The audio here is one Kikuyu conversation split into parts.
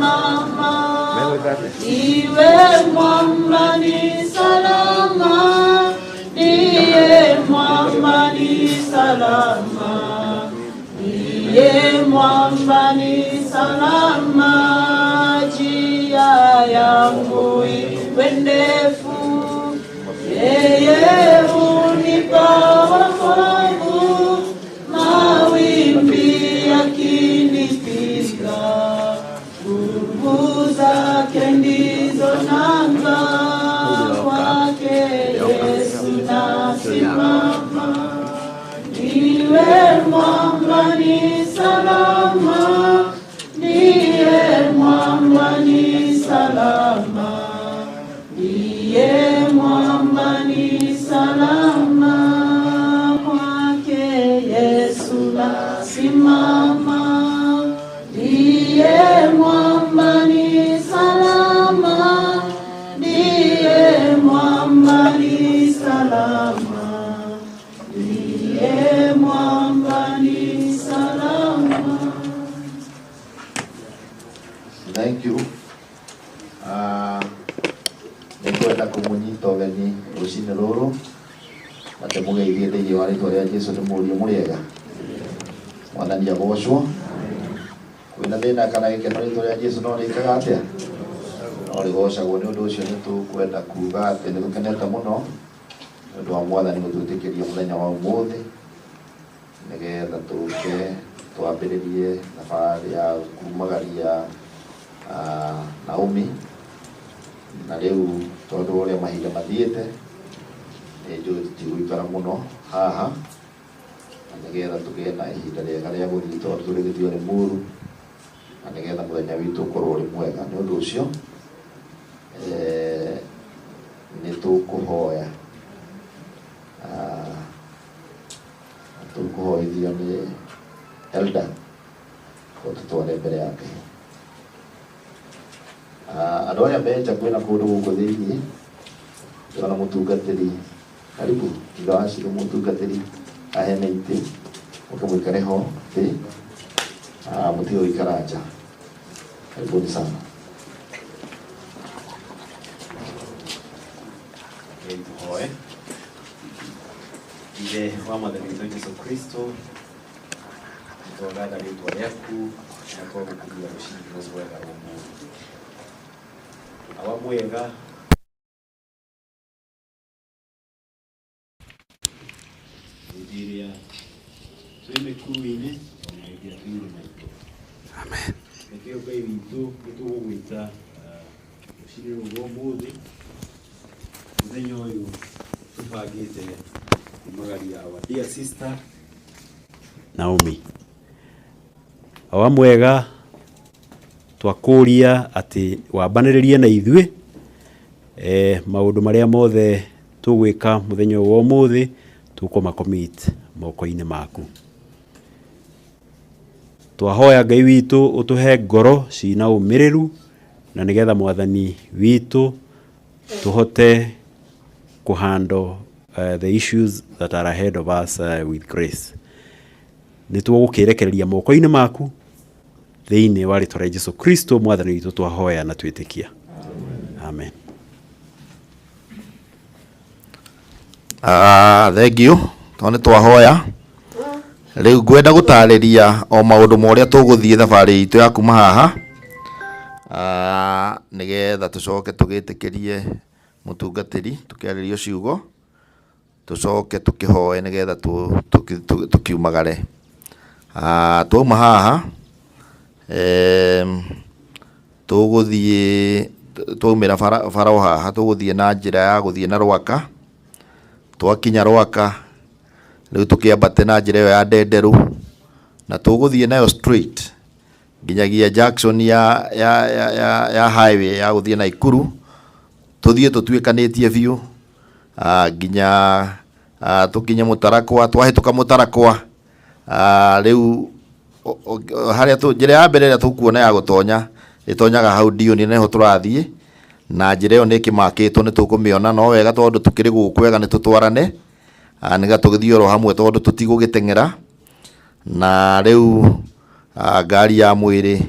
nasimama. Iwe mwamba ni salama, ndiye mwamba ni salama, ndiye mwamba ni salama, njia yangu iwe ndefu, yeye hunipa wokovu, mawimbi yakinipiga, nguvu zake ndizo nanga, kwake Yesu nasimama. Ndiwe mwamba ni salama, ndiye mwamba ni salama, ndiye mwamba ni salama, kwake Yesu nasimama. Ndiye mwamba ni salama, ndiye mwamba ni salama, ndiye mwamba ni salama. Thank you. Nĩ ngwenda kũmũnyita ũgeni rũcinĩ rũrũ na ndĩmũgeithie thĩinĩ wa rĩtwa rĩa Jesu. Nĩ mũriũ mũrĩega, Mwathani agocwo. Kwĩna thĩna kana gĩkeno, rĩtwa rĩa Jesu no rĩkaga atĩa? No rĩgocagwo. Nĩ ũndũ ũcio nĩ tũkwenda kuga atĩ nĩ tũkenete mũno nĩ ũndũ wa Mwathani gũtwĩtĩkĩria mũthenya wa ũmũthĩ nĩgetha tũke twambĩrĩrie thabarĩ ya kumagaria Naomi. Na rĩu tondũ ũrĩa mahinda mathiĩte, nĩ njũĩ tũtigũikara mũno haha, na nĩgetha tũgĩe na ihinda rĩega rĩa gũthiĩ tondũ tũrĩ gĩthiĩ Limuru, na nĩgetha mũthenya witũ ũkorwo ũrĩ mwega. Nĩ ũndũ ũcio nĩ tũkũhoya. Tũkũhoithio nĩ elder tũtware mbere ya Ngai. Andũ aya me nja, kwĩna kũndũ gũkũ thĩiniĩ, ndĩrona mũtungatĩri, karibu thutha wa Ciro, mũtungatĩri ahene itĩ, mũke mũikare ho thĩ. Mũtige gũikara nja. Karibuni sana. Ngai tũhoe. Ithe wa Mwathani witũ Jesu Kristo, twagatha rĩtwa rĩaku na twagũkumia rũcinĩ rũrũ rwega rwa ũmũthĩ. Awa mwega, hĩndĩ ĩrĩa twĩ mĩkuru-inĩ ona hĩndĩ ĩrĩa twĩ irĩma-inĩ. Amen. Nĩkĩo Ngai witũ nĩ tũgũgwĩta rũcinĩ rũrũ rwa ũmũthĩ, mũthenya ũyũ tũbangĩte kumagaria our dear sister Naomi. Awa mwega, twakũria atĩ wambanĩrĩrie na ithuĩ maũndũ marĩa mothe tũgwĩka mũthenya ũyũ wa ũmũthĩ, tũkũma commit moko-inĩ maku. Twahoya Ngai witũ ũtũhe ngoro cina ũmĩrĩru, na nĩgetha Mwathani witũ tũhote kũhandle the issues that are ahead of us with grace. Nĩ tũgũkĩrekereria moko-inĩ maku thĩinĩ wa rĩtwa rĩa Jesu Kristo Mwathani witũ twahoya na twĩtĩkia, amen. Thank you. Tondũ nĩ twahoya, rĩu ngwenda gũtarĩria o maũndũ ma ũrĩa tũgũthiĩ thabarĩ itũ ya kuma haha, nĩgetha tũcoke tũgĩtĩkĩrie mũtungatĩri tũkĩarĩrio ciugo, tũcoke tũkĩhoe nĩgetha tũkiumagare. Twauma haha, tũgũthiĩ, twaumĩra bara bara o haha, tũgũthiĩ na njĩra ya gũthiĩ na Rwaka. Twakinya Rwaka rĩu, tũkĩambate na njĩra ĩyo ya Ndenderũ, na tũgũthiĩ nayo straight nginyagia junction ya highway ya gũthiĩ Naikuru. Tũthiĩ tũtuĩkanĩtie biũ nginya tũkinye Mũtarakwa. Twahĩtũka Mũtarakwa, rĩu harĩa njĩra ya mbere ĩrĩa tũkuona ya gũtonya ĩtonyaga hau Ndiũni, nĩho tũrathiĩ, na njĩra ĩyo nĩ ĩkĩmakĩtwo, nĩ tũkũmĩona. No wega tondũ tũkĩrĩ gũkũ wega nĩ tũtwarane, nĩgetha tũgĩthiĩ oro hamwe tondũ tũtigũgĩteng'era. Na rĩu ngari ya mwĩrĩ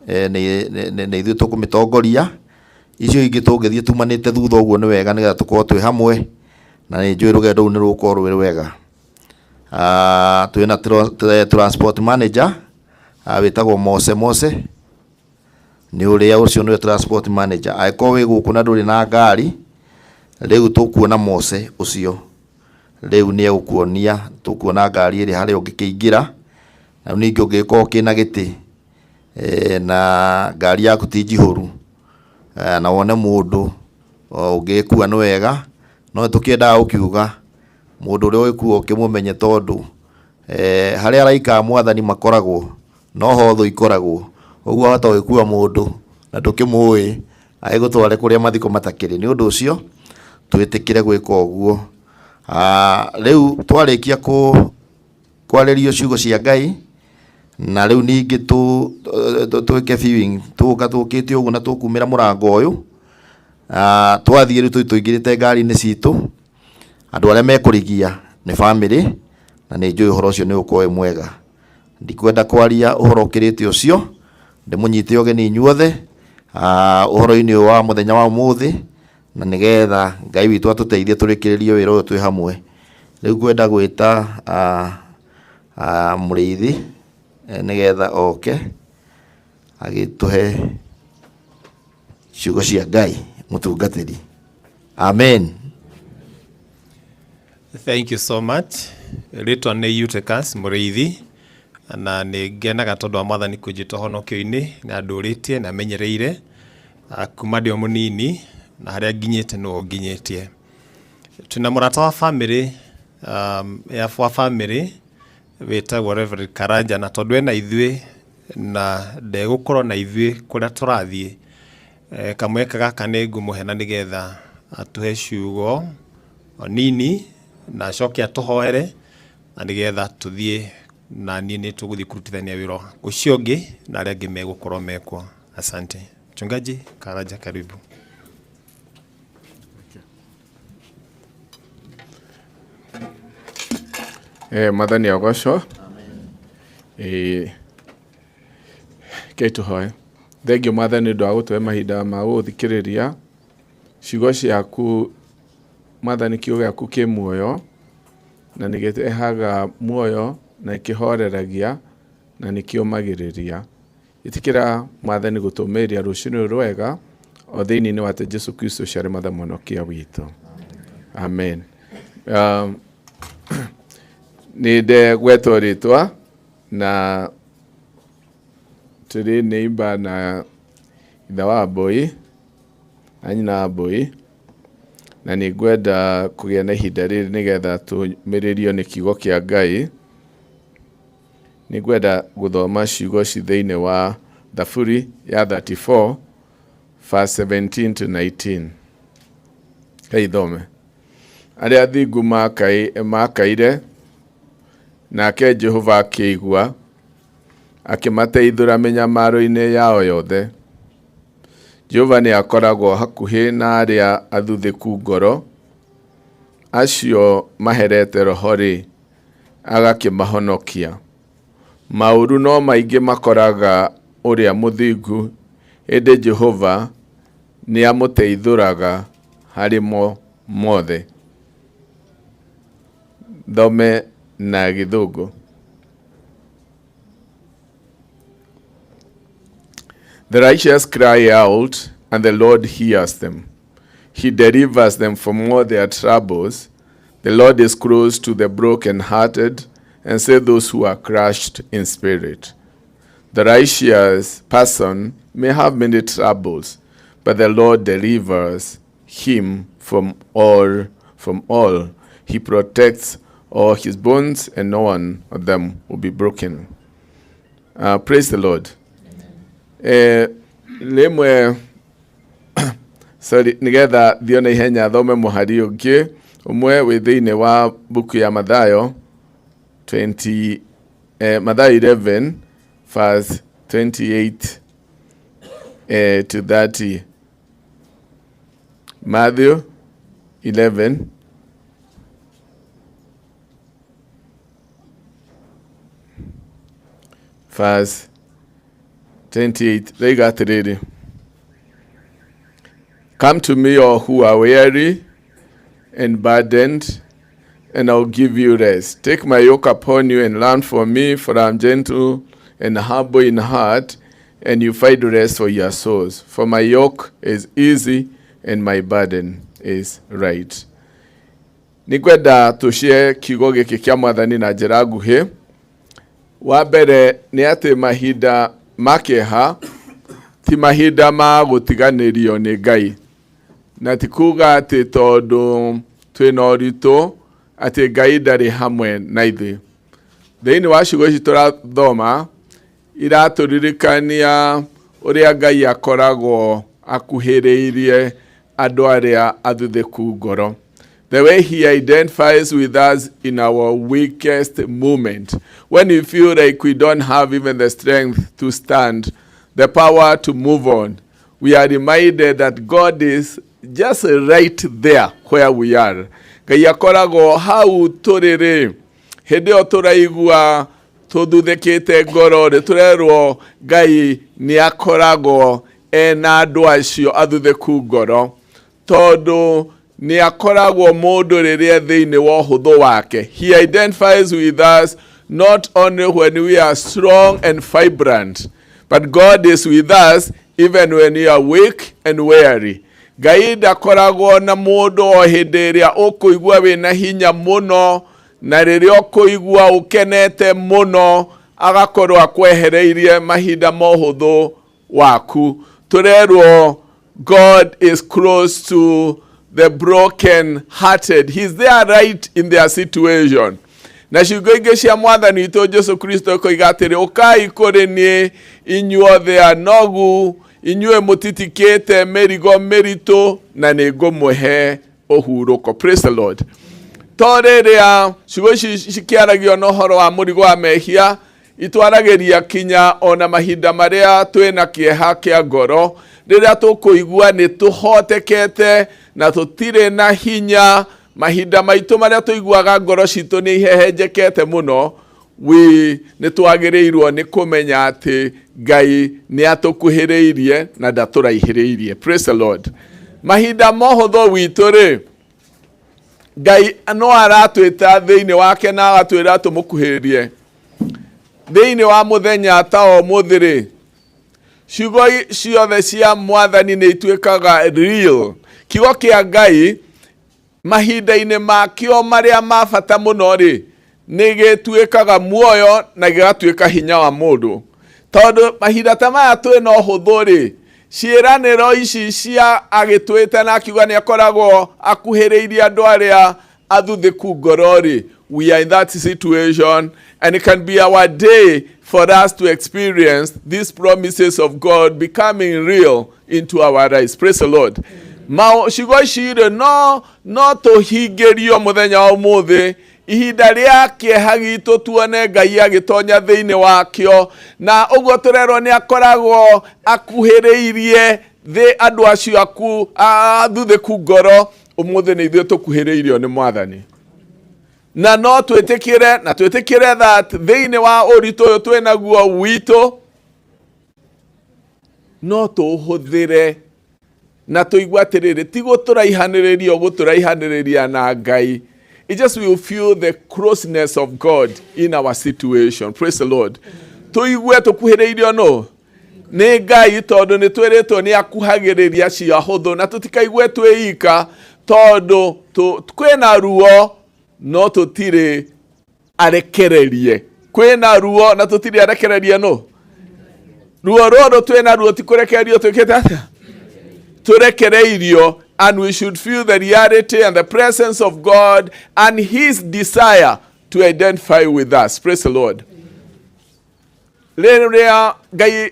Nĩ ithuĩ tũkũmĩtongoria. Icio ingĩ tũngĩthiĩ tumanĩte thutha ũguo nĩ wega, nĩgetha tũkorwo twĩ hamwe, na nĩ njũĩ rũgendo rũu nĩ rũgũkorwo rwĩ rwega. Twĩna transport manager wĩtagwo Mose. Mose nĩ ũrĩa ũcio nĩwe transport manager. Angĩkorwo wĩ gũkũ na ndũrĩ na ngari, rĩu tũkuona Mose ũcio rĩu nĩ egũkuonia, tũkuona ngari ĩrĩa harĩa ũngĩkĩingĩra. Na ningĩ ũngĩgĩkorwo kĩna gĩtĩ na ngari yaku ti njihũru, na wone mũndũ ũngĩgĩkua nĩ wega, no tũkĩendaga gũkiuga mũndũ ũrĩa ũgĩkua ũkĩmũmenye, tondũ harĩa araika a Mwathani makoragwo noho thũ ikoragwo. Ũguo wahota gũgĩkua mũndũ na ndũkĩmũĩ, agĩgũtware kũrĩa mathiko matakĩrĩ. Nĩ ũndũ ũcio twĩtĩkĩre gwĩka ũguo. Rĩu twarĩkia kwarĩrio ciugo cia Ngai, na rĩu ningĩ twĩke viewing, tũgũka tũkĩte ũguo na tũkumĩra mũrango ũyũ. Twathiĩ rĩu tũingĩrĩte ngari-inĩ citũ, andũ arĩa mekũrigia nĩ bamĩrĩ, na nĩ njũĩ ũhoro ũcio nĩ ũgũkorwo wĩ mwega. Ndikwenda kwaria ũhoro ũkĩrĩte ũcio, ndĩmũnyite ũgeni inyuothe ũhoro-inĩ ũyũ wa mũthenya wa ũmũthĩ, na nĩgetha Ngai witũ atũteithie tũrĩkĩrĩrie wĩra ũyũ twĩ hamwe. Rĩu ngwenda gwĩta mũrĩithi, nĩgetha oke agĩtũhe ciugo cia Ngai, mũtungatĩri. Amen. Thank you so much. Rĩtwa nĩ Eutychus Mũrĩithi, na nĩ ngenaga tondũ wa Mwathani kũnjĩta ũhonokio-inĩ, na ndũrĩtie na menyereire kuma ndĩ o mũnini, na harĩa nginyĩte nĩwe ũnginyĩtie. Twĩna mũrata wa famĩlĩ, ya wa famĩlĩ wĩtagwo Reverend Karanja, na tondũ ena ithuĩ na ndegũkorwo na ithuĩ kũrĩa tũrathiĩ, kamweke gaka nĩ ngũmũhe na nĩgetha atũhe ciugo nini na acoke atũhoere, na nĩgetha tũthiĩ na niĩ nĩ tũgũthiĩ kũrutithania wĩra ũcio ũngĩ na arĩa angĩ megũkorwo mekuo. Asante. Mchungaji Karanja, karibu. Mwathani agocwo. Rekei tũhoe. Thengiũ Mwathani nĩ ũndũ wa gũtũhe mahinda ma gũgũthikĩrĩria ciugo ciaku. Mwathani, kiugo gĩaku kĩ muoyo na nĩ gĩrehaga muoyo na kĩhoreragia na nĩ kĩũmagĩrĩria. Ĩtĩkĩra, Mwathani, gũtũmĩria rũcinĩ rũrũ rwega o thĩinĩ wa Jesu Kristo ũcio arĩ Mwathani mũhonokia witũ. Amen. Nĩ ndegwetwo rĩtwa na tũrĩ neighbor na ithe wa Mbũi na nyina wa Mbũi, na nĩ ngwenda kũgĩa na ihinda rĩrĩ nĩgetha tũmĩrĩrio nĩ kiugo kĩa Ngai. Nĩ ngwenda gũthoma ciugo ci thĩinĩ wa Thaburi ya 34 verse 17 to 19. Hei thome. Arĩa athingu makaire, nake Jehova akĩigua, akĩmateithũra mĩnyamaro-inĩ yao yothe. Jehova nĩ akoragwo hakuhĩ na arĩa athuthĩku ngoro, acio maherete roho-rĩ, agakĩmahonokia. Maũru no maingĩ makoraga ũrĩa mũthingu, ĩndĩ Jehova nĩ amũteithũraga harĩ mo mothe. Thome na Gĩthũngũ. The righteous cry out, and the Lord hears them. He delivers them from all their troubles. The Lord is close to the brokenhearted and save those who are crushed in spirit. The righteous person may have many troubles, but the Lord delivers him from all. From all. He protects all his bones, and no one of them will be broken. Praise the Lord. Rĩmwe, sorry, nigetha thiĩ na ihenya thome mũhari ũngĩ ũmwe wĩ thĩinĩ wa buku ya Mathayo 20, Mathayo 11 verse 28 to 30. Matthew 11 verse 28 rĩiga atĩrĩrĩ, "Come to me, all who are weary and burdened, and I'll give you rest. Take my yoke upon you and learn from me, for I am gentle and humble in heart, and you find rest for your souls. For my yoke is easy and my burden is light." Nĩ ngwenda tũcie kiugo gĩkĩ kĩa Mwathani na njĩra nguhĩ. Wa mbere nĩ atĩ mahinda ma kĩeha ti mahinda ma gũtiganĩrio nĩ Ngai, na ti kuga atĩ tondũ twĩna ũritũ atĩ Ngai ndarĩ hamwe na ithuĩ. Thĩinĩ wa ciugo ici tũrathoma, iratũririkania ũrĩa Ngai akoragwo akuhĩrĩirie andũ arĩa athuthĩku ngoro, the way he identifies with us in our weakest moment, when we feel like we don't have even the strength to stand, the power to move on. We are reminded that God is just right there where we are. Ngai akoragwo hau tũrĩ rĩ hĩndĩ ĩyo tũraigua tũthuthĩkĩte ngoro rĩ, tũrerwo Ngai nĩ akoragwo ena andũ acio athuthĩku ngoro, tondũ nĩ akoragwo mũndũ rĩrĩa thĩinĩ wa ũhũthũ wake. He identifies with us not only when we are strong and vibrant, but God is with us even when we are weak and weary. Ngai ndakoragwo na mũndũ o hĩndĩ ĩrĩa ũkũigua wĩna hinya mũno, na rĩrĩa ũkũigua ũkenete mũno agakorwo akwehereirie mahinda ma ũhũthũ waku. Tũrerwo God is close to the broken hearted. He's there right in their situation. Na ciugo ingĩ cia Mwathani witũ Jesu Kristo koiga atĩrĩ, "Ũkai kũrĩ niĩ inyuothe anogu, inyuĩ mũtitikĩte mĩrigo mĩritũ, na nĩ ngũmũhe ũhurũko." Praise the Lord. To rĩrĩa ciugo ici cikĩaragio na ũhoro wa mũrigo wa mehia, itwaragĩria kinya ona mahinda marĩa twĩna kĩeha kĩa ngoro, rĩrĩa tũkũigua nĩ tũhotekete na tũtirĩ na hinya, mahinda maitũ marĩa tũiguaga ngoro citũ nĩ ihehenjekete mũno, we nĩ twagĩrĩirwo nĩ kũmenya atĩ Ngai nĩ atũkuhĩrĩirie na ndatũraihĩrĩirie. Praise the Lord. Mahinda ma ũhũthũ witũ rĩ, Ngai no aratwĩta thĩinĩ wake na agatwĩra tũmũkuhĩrĩrie. Thĩinĩ wa mũthenya ta ũmũthĩ rĩ, ciugo ciothe cia Mwathani nĩ ituĩkaga real. Kiugo kĩa Ngai mahinda-inĩ makĩo marĩa ma bata mũno rĩ, nĩ gĩtuĩkaga muoyo na gĩgatuĩka hinya wa mũndũ, tondũ mahinda ta maya twĩna ũhũthũ rĩ, ciĩranĩro ici cia agĩtwĩte na akiuga nĩ akoragwo akuhĩrĩirie andũ arĩa athuthĩku ngoro rĩ, we are in that situation, and it can be our day for us to experience these promises of God becoming real into our lives. Praise the Lord. Ma ciugo ici rĩ, no tũhingĩrio mũthenya wa ũmũthĩ ihinda rĩa kĩeha gitũ, tuone Ngai agĩtonya thĩinĩ wakĩo, na ũguo tũrerwo nĩ akoragwo akuhĩrĩirie thĩ andũ acio aku athuthĩku ngoro. Ũmũthĩ nĩ ithuĩ tũkuhĩrĩirio nĩ Mwathani, na no twĩtĩkĩre na twĩtĩkĩre that thĩinĩ wa ũritũ ũyũ twĩnaguo witũ no tũũhũthĩre na tũigue atĩrĩrĩ, ti gũtũraihanĩrĩria gũtũraihanĩrĩria na Ngai. It just will feel the closeness of God in our situation. Praise the Lord. Tũigue tũkuhĩrĩirio no nĩ Ngai, tondũ nĩ twĩrĩtwo nĩ akuhagĩrĩria cia hũthũ, na tũtikaigue twĩ ika, tondũ kwĩna ruo no tũtirĩ arekererie. Kwĩna ruo na tũtirĩ arekererie. No ruo rũrũ twĩna ruo ti kũrekererio twĩkĩte atĩa, tũrekereirio, and we should feel the reality and the presence of God and his desire to identify with us. Praise the Lord. Rĩrĩa Ngai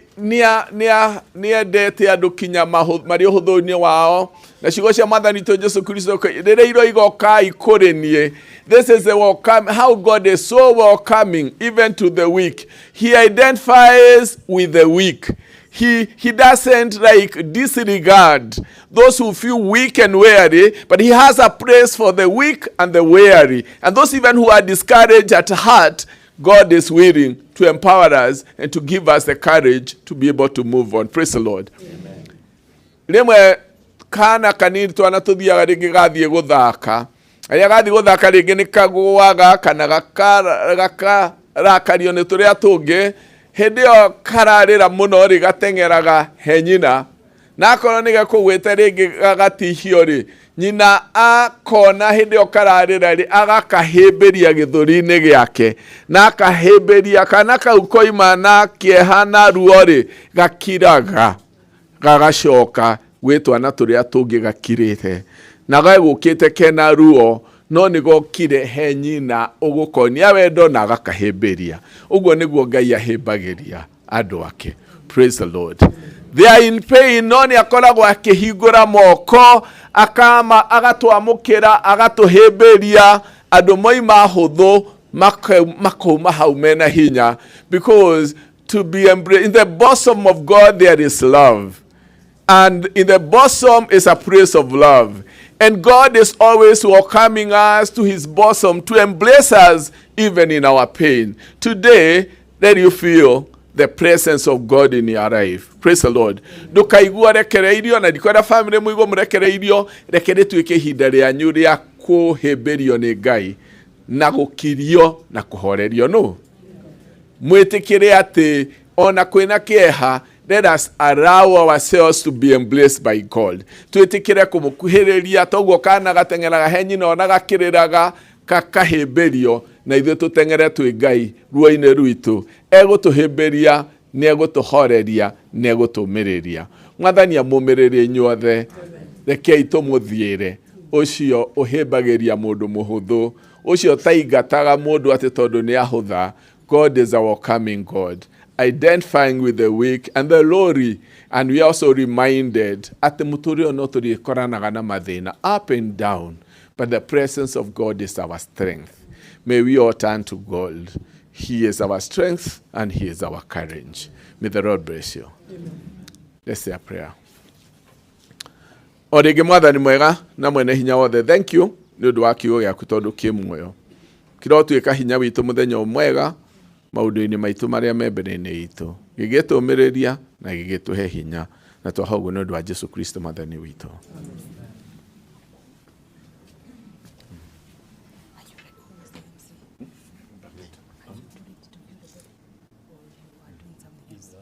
nĩendete andũ kinya marĩ ũhũthũ-inĩ wao, na ciugo cia Mwathani witũ Jesu Kristo rĩrĩa iroiga, "Ũkai kũrĩ niĩ." This is the welcome, how God is so welcoming even to the weak. He identifies with the weak. He doesn't like disregard those who feel weak and weary, but he has a place for the weak and the weary and those even who are discouraged at heart. God is willing to to empower us and to give us the courage to be able to move on. Praise the Lord. Rĩmwe kana kanini twana tũthiaga rĩngĩ gathiĩ gũthaka, rĩrĩa gathiĩ gũthaka rĩngĩ nĩ kagũaga kana gakarakario nĩ tũrĩa tũngĩ. Hĩndĩ ĩyo kararĩra mũno rĩ, gateng'eraga he nyina, na akorwo nĩ gekũgwĩte rĩngĩ gagatihio rĩ, nyina akona hĩndĩ ĩyo kararĩra rĩ, agakahĩmbĩria gĩthũri-inĩ gĩake, na akahĩmbĩria kana kau koima na kĩeha na ruo rĩ, gakiraga gagacoka gwĩ twana tũrĩa tũngĩ gakirĩte na gegũkĩte kena ruo, no nĩ gokire he nyina ũgũkonia wendo na agakahĩmbĩria. Ũguo nĩguo Ngai ahĩmbagĩria andũ ake. Praise the Lord. They are in pain, no nĩ akoragwo akĩhingũra moko akama agatwamũkĩra agatũhĩmbĩria. Andũ moima hũthũ makauma hau mena hinya, because to be embraced in the bosom of God there is love, and in the bosom is a place of love. And God is always welcoming us to his bosom to embrace us even in our pain. Today, let you feel the presence of God in your life. Praise the Lord. Ndũkaigua rekereirio na ndikwenda family mũigua mũrekereirio, reke rĩtuĩke ihinda rĩanyu rĩa kũhĩmbĩrio nĩ Ngai na gũkirio na kũhorerio. No mwĩtĩkĩre atĩ ona kwĩna kĩeha, let us allow ourselves to be embraced by God. Twĩtĩkĩre kũmũkuhĩrĩria toguo kana gateng'eraga he nyina ona gakĩrĩraga kakahĩmbĩrio, na ithuĩ tũteng'ere twĩ Ngai ruo-inĩ rwitũ. Egũtũhĩmbĩria, nĩ egũtũhoreria, nĩ egũtũmĩrĩria. Mwathani amũmĩrĩrie inyuothe. Rekei tũmũthiĩre ũcio ũhĩmbagĩria mũndũ mũhũthũ, ũcio taingataga mũndũ atĩ tondũ nĩ ahũtha. God is our coming God, identifying with the weak and the lowly. And we are also reminded atĩ mũtũrĩre ũyũ no tũrĩkoranaga na mathĩna, up and down, but the presence of God is our strength. May we all turn to God. He is our strength and he is our courage. May the Lord bless you. Let's say a prayer. O rĩngĩ, Mwathani mwega na mwene hinya wothe, thank you nĩ ũndũ wa kiugo gĩaku, tondũ kĩ muoyo, kĩrotuĩka hinya witũ mũthenya mwega maũndũ-inĩ maitũ marĩa me mbere-inĩ itũ, gĩgĩtũmĩrĩria na gĩgĩtũhe hinya, na twaha ũguo nĩ ũndũ wa Jesu Kristo Mwathani witũ. Are you ready? Who is the MC? Are you ready to view the body? Or you are doing something else?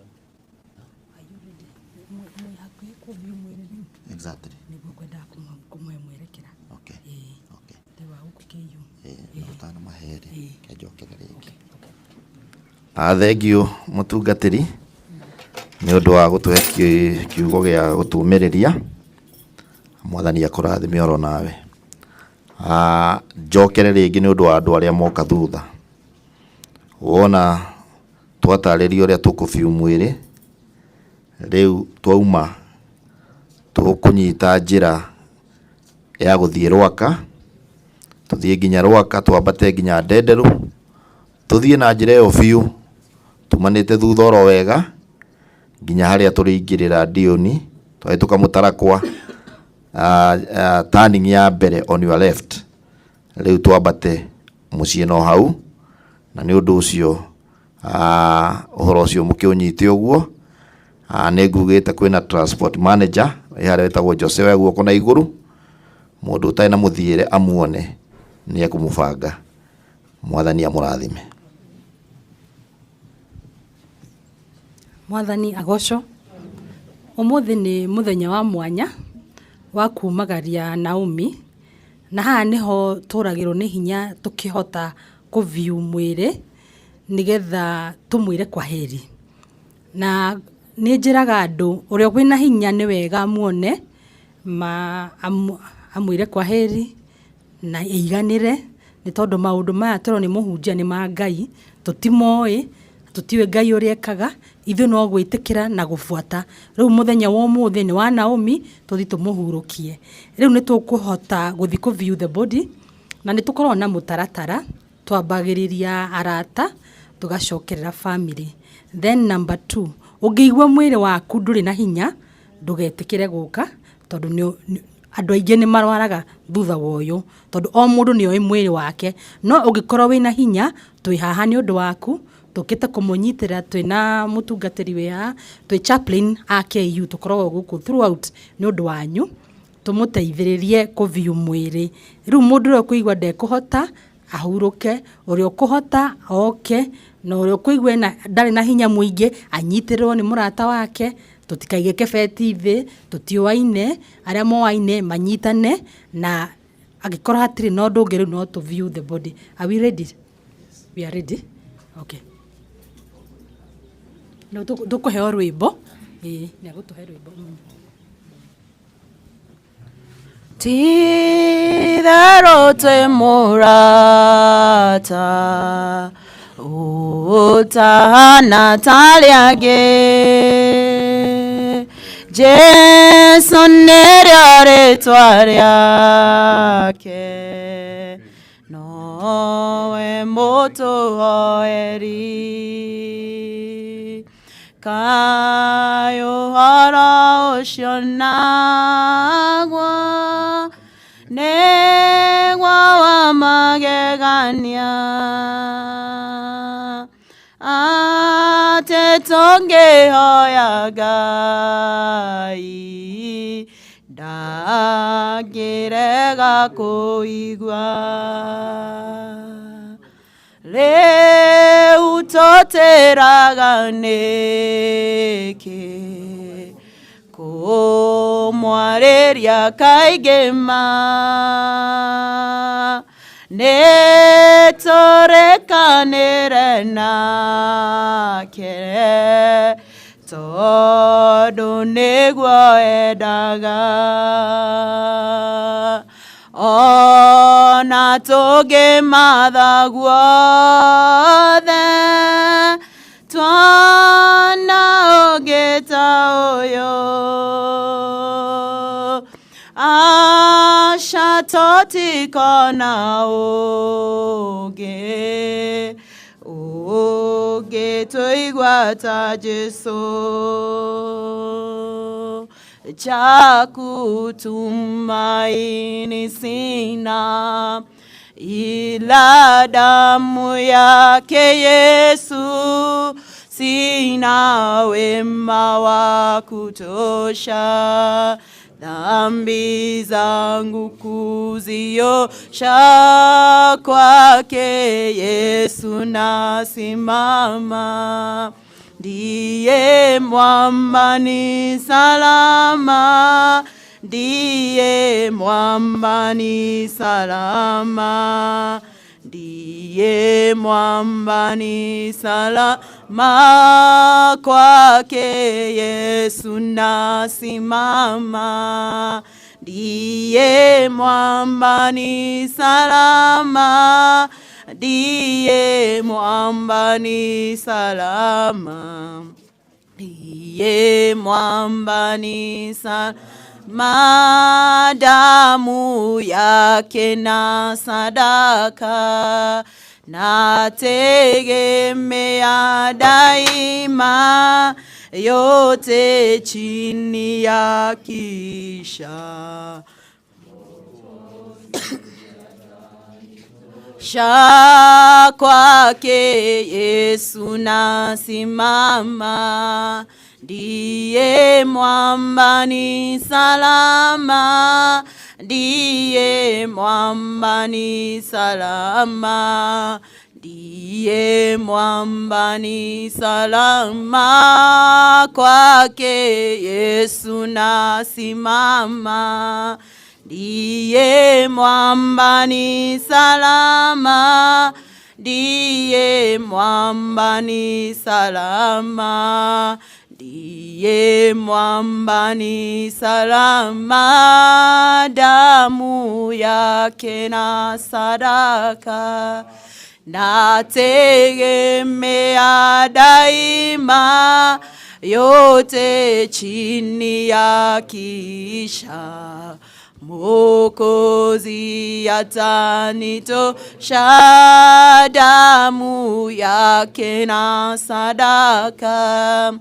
Are you ready? Mwe hakuhĩ kũ-view mwĩrĩ rĩu? Exactly. Nĩguo ngwendaga kũmwĩrekera. Okay. Ĩĩ. Okay. Ndĩ wa gũkũ KU. Eh, ũtanamahe rĩ, Ĩĩ. kenjokere rĩngĩ. Okay. Ah, thank you mũtungatĩri nĩ ũndũ wa gũtũhe kiugo gĩa gũtũmĩrĩria. Mwathani akũrathime oro nawe. Ah, njokere rĩngĩ nĩ ũndũ wa andũ arĩa moka thutha. Wona twatarĩria ũrĩa tũkũ-view mwĩrĩ, rĩu twauma tũkũnyita njĩra ya gũthiĩ Rwaka, tũthiĩ nginya Rwaka, twambate nginya Ndenderũ, tũthiĩ na njĩra ĩyo biũ tumanĩte thutha oro wega nginya harĩa tũrĩingĩrĩra Ndiũni, twahĩtũka Mũtarakwa, turning ya mbere on your left. Rĩu twambate mũciĩ no hau, na nĩ ũndũ ũcio ũhoro ũcio mũkĩũnyite ũguo. Nĩ ngugĩte kwĩna transport manager ĩ harĩa wĩtagwo Jose wa guoko na igũrũ, mũndũ ũtarĩ na mũthiĩre amuone nĩ ekũmũbanga. Mwathani amũrathime. Mwathani agocwo. Ũmũthĩ nĩ mũthenya wa mwanya wa kumagaria Naomi, na haha nĩho tũragĩrwo nĩ hinya tũkĩhota kũ-view mwĩrĩ nĩgetha tũmwĩre kwaheri. Na nĩ njĩraga andũ ũrĩa wĩna hinya nĩ wega amuone ma amwĩre kwaheri na ĩiganĩre, nĩ tondũ maũndũ maya tũrona nĩ mũhunjia nĩ ma Ngai, tũtimoĩ, tũtiũĩ Ngai ũrĩa ekaga, ithuĩ no gwĩtĩkĩra na gũbuata. Rĩu mũthenya wa ũmũthĩ nĩ wa Naomi, tũthiĩ tũmũhurũkie. Rĩu nĩ tũkũhota gũthiĩ kũ view the body, na nĩ tũkoragwo na mũtaratara, twambagĩrĩria arata, tũgacokerera family. Then number two, ũngĩigua mwĩrĩ waku ndũrĩ na hinya, ndũgetĩkĩre gũka, tondũ andũ aingĩ nĩ marwaraga thutha wa ũyũ, tondũ o mũndũ nĩ oĩ mwĩrĩ wake. No ũngĩkorwo wĩna hinya, twĩ haha nĩ ũndũ waku, Tũkĩte kũmũnyitĩra twĩna mũtungatĩri wĩ haha, twĩ chaplain a KU, tũkoragwo gũkũ throughout nĩ ũndũ wanyu, tũmũteithĩrĩrie kũview mwĩrĩ. Rĩu mũndũ ũrĩa ũkũigua ndekũhota ahurũke, ũrĩa ũkũhota oke, na ũrĩa ũkũigua ndarĩ na hinya mũingĩ anyitĩrĩrwo nĩ mũrata wake. Tũtikaige kĩbeti thĩ, tũtiũaine, arĩa moaine manyitane, na angĩkorwo hatirĩ na ũndũ ũngĩ rĩu no tũ view the body. Are we ready? We are ready? Okay. No tũkũheo rwĩmbo. Ĩĩ, nĩ agũtũhe rwĩmbo. Ti-itherũ twĩ mũrata ũtahana ta arĩa angĩ, Jesu nĩrĩo rĩtwa rĩake, nowe mũtũhoeri. Kaĩ ũhoro ũcio naguo nĩguo wa magegania, atĩ tũngĩhoya Ngai ndangĩrega kũigua. Rĩu tũtĩraga nĩkĩ kũmwarĩria kaingĩ ma, nĩ tũrĩkanĩre nake tondũ nĩguo endaga. Ona tũngĩmatha guothe twana ũngĩ ta ũyũ, aca tũtikona ũngĩ ũngĩtũigua ta Jesu. Cha kutumaini sina ila damu yake Yesu, sina wema wa kutosha dhambi zangu kuziosha, kwake Yesu nasimama. Ndiye mwamba ni salama, ndiye mwamba ni salama, ndiye mwamba ni salama, kwake Yesu nasimama. Ndiye mwamba ni salama, ndiye mwamba ni salama, ndiye mwamba ni salama, damu yake na sadaka nategemea daima, yote chini ya kisha sha, kwake Yesu nasimama. Ndiye mwamba ni salama, ndiye mwamba ni salama, ndiye mwamba ni salama, kwake Yesu nasimama. Ndiye mwamba ni salama, ndiye mwamba ni salama, ndiye mwamba ni salama, damu yake na sadaka nategemea daima, yote chini ya kisha Mwokozi atanitosha, damu yake na sadaka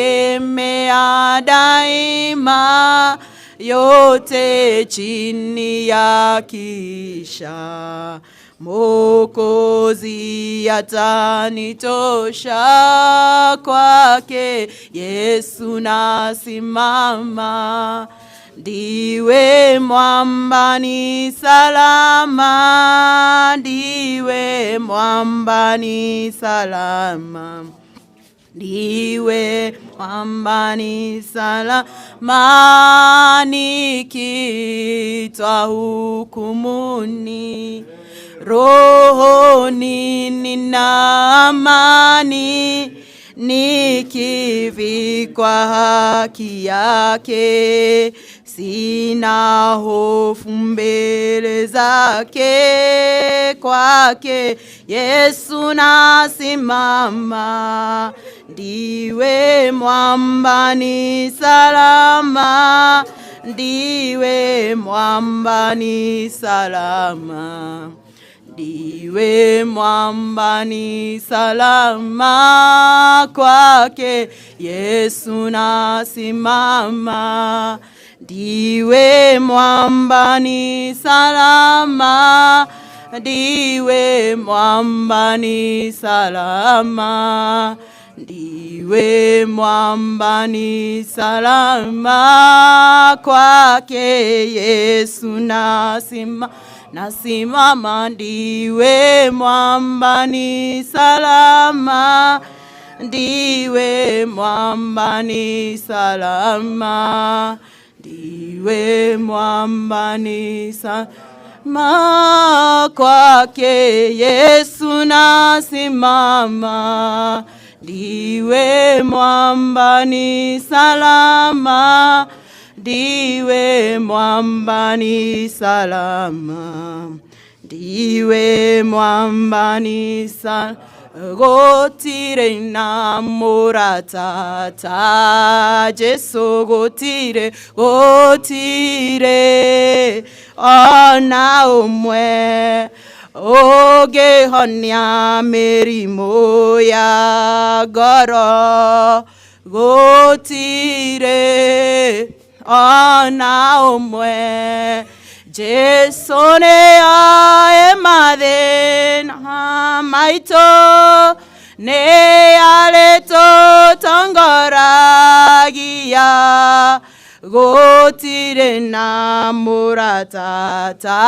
nategemea daima, yote chini ya kisha Mwokozi atanitosha, kwake Yesu nasimama. Ndiwe mwamba ni salama, ndiwe mwamba ni salama. Ndiwe mwamba ni salama, nikitwa hukumuni. Rohoni nina amani, nikivikwa haki yake. Sina hofu mbele zake, kwake Yesu nasimama. Ndiwe mwamba ni salama, ndiwe mwamba ni salama. Ndiwe mwamba ni salama, kwake Yesu nasimama. Ndiwe mwamba ni salama, ndiwe mwamba ni salama. Ndiwe mwamba ni salama, kwake Yesu nasimama. Nasimama, ndiwe mwamba ni salama, ndiwe mwamba ni salama. Ndiwe mwamba ni salama, kwake Yesu nasimama. Ndiwe mwamba ni salama, ndiwe mwamba ni salama. Ndiwe mwamba ni salama. Gũtirĩ na mũrata ta Jesu, gũtirĩ, gũtirĩ ona ũmwe ũngĩhonia mĩrimũ ya ngoro, gũtirĩ ona ũmwe. Jesu nĩoĩ mathĩna maitũ, nĩ arĩtũtongoragia, gũtirĩ na mũrata ta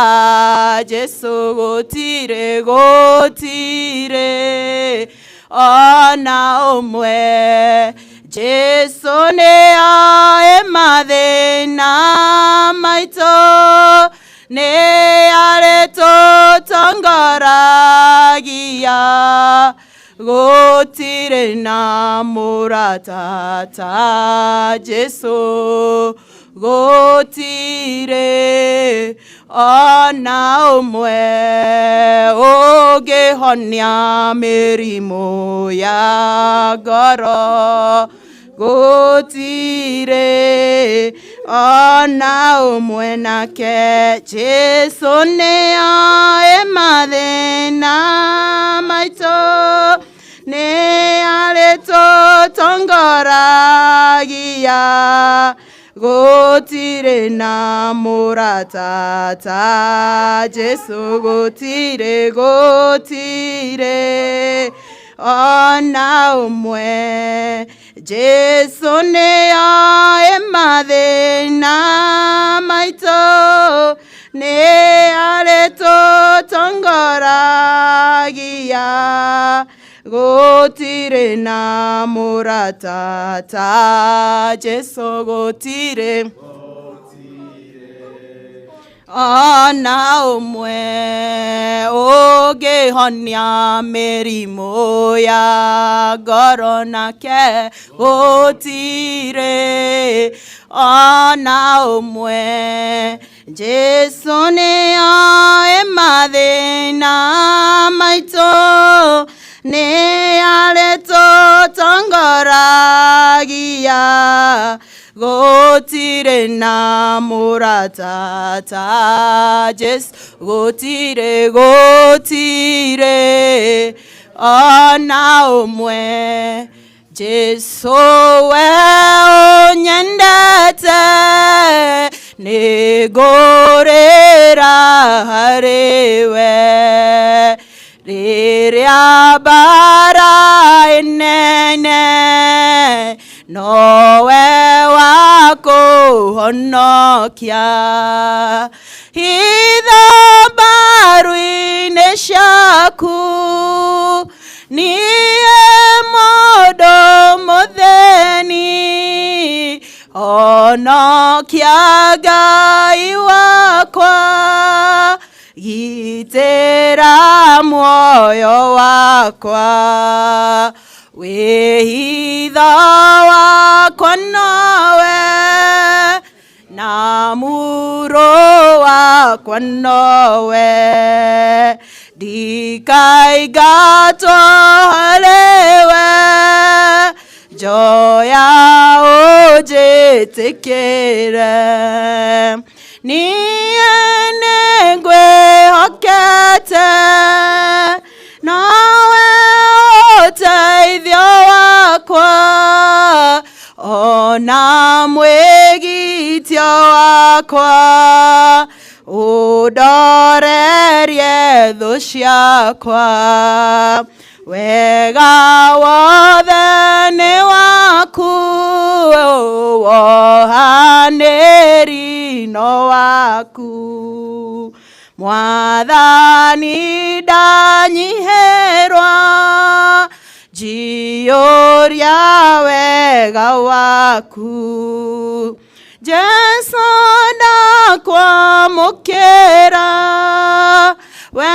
Jesu, gũtirĩ, gũtirĩ ona ũmwe. Jesu nĩoĩ mathĩna maitũ, nĩ arĩtũtongoragia, gũtirĩ na mũrata ta Jesu, gũtirĩ ona ũmwe ũngĩhonia mĩrimũ ya ngoro, gũtirĩ ona ũmwe. Nake Jesu nĩoĩ mathĩna maitũ, nĩ arĩtũtongoragia, gũtirĩ na mũrata ta Jesu, gũtirĩ, gũtirĩ ona ũmwe. Jesu nĩoĩ mathĩna maitũ, nĩ arĩtũtongoragia, gũtirĩ na mũrata ta Jesu, gũtirĩ ona ũmwe ũngĩhonia mĩrimũ ya ngoro, nake gũtirĩ ona ũmwe. Jesu nĩoĩ mathĩna maitũ, nĩ arĩtũtongoragia, gũtirĩ na mũrata ta Jesu, gũtirĩ, gũtirĩ ona ũmwe. Jesu we ũnyendete. Nĩngũrĩra harĩ we rĩrĩa mbara ĩnene nowe wa kũhonokia hitho mbaru-inĩ ciaku niĩ mũndũ mũthĩni honokia Ngai wakwa gitĩra muoyo wakwa wĩhitho wakwa nowe na muro wakwa nowe ndikaingatwo harĩwe njoya ũnjĩtĩkĩre niĩ nĩngwĩhokete nowe ũteithio wakwa ona mwĩgitio wakwa ũndorerie thũ ciakwa wega wothe nĩ waku wohanĩri no waku Mwathani ndanyihĩrwa njiyũria wega waku Jesũ ndakwamũkĩra we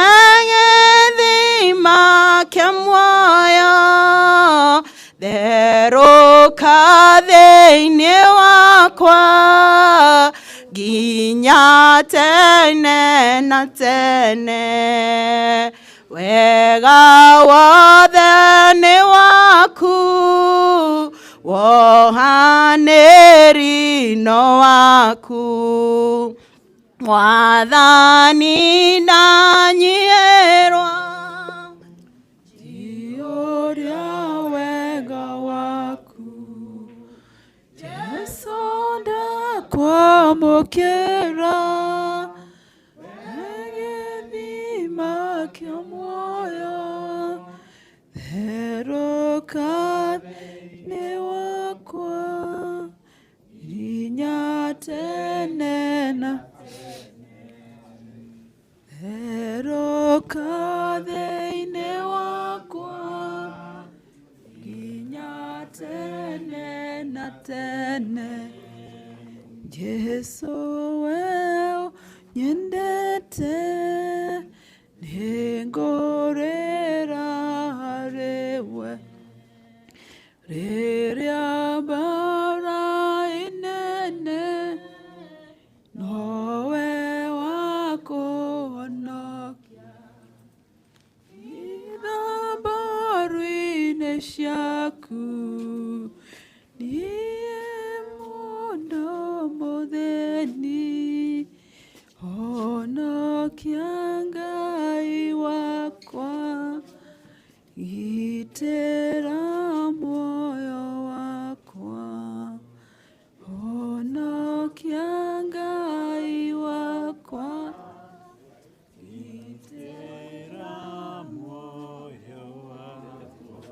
gĩthima kĩa muoyo therũka thĩinĩ wakwa nginya tene na tene wega wothe nĩ waku wohanĩri no waku Mwathani ndanyihĩrwa Njiyũria wega waku Jesũ ndakwamũkĩra gĩthima kĩa muoyo therũka thĩinĩ wakwa nginya tene na therũka thĩinĩ wakwa nginya tene na tene Jesũ we nyendete nĩngũrĩra harĩwe rĩrĩa mbara ĩnene nowe wa kũhonokia hitha mbaru-inĩ ciaku niĩ mũndũ mũthĩni honokia Ngai wakwa gitĩra muoyo wakwa honokia Ngai wakwa gitĩra muoyo wakwa.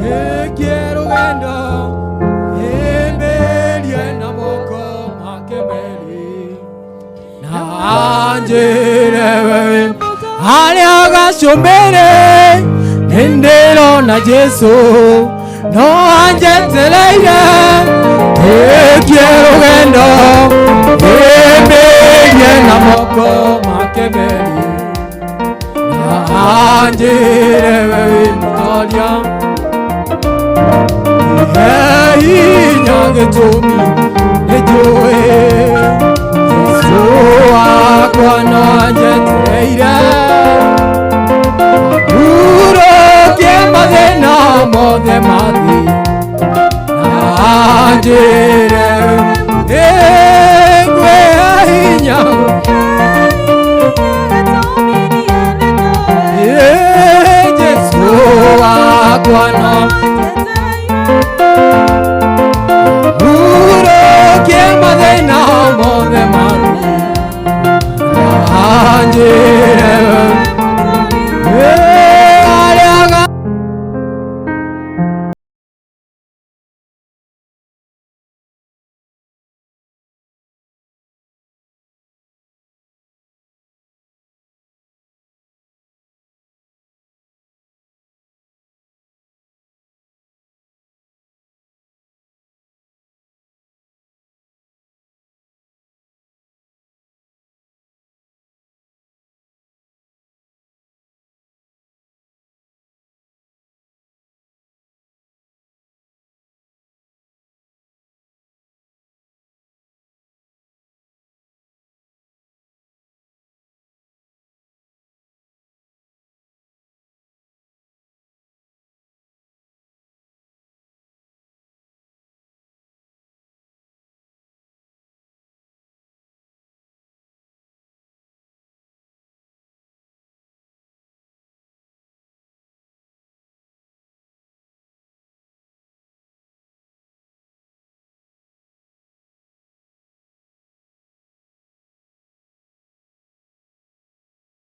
Rĩkie rũgendo hĩmbĩrie na moko make merĩ na anjĩre wewe harĩa gacũmbĩrĩ nĩndĩrona Jesũ no anjetereire rĩkie rũgendo hĩmbĩrie na moko make merĩ na anjĩre wewe mũtoria hinya gĩtũmi nĩnjũĩ Jesũ wakwa no anjetereire.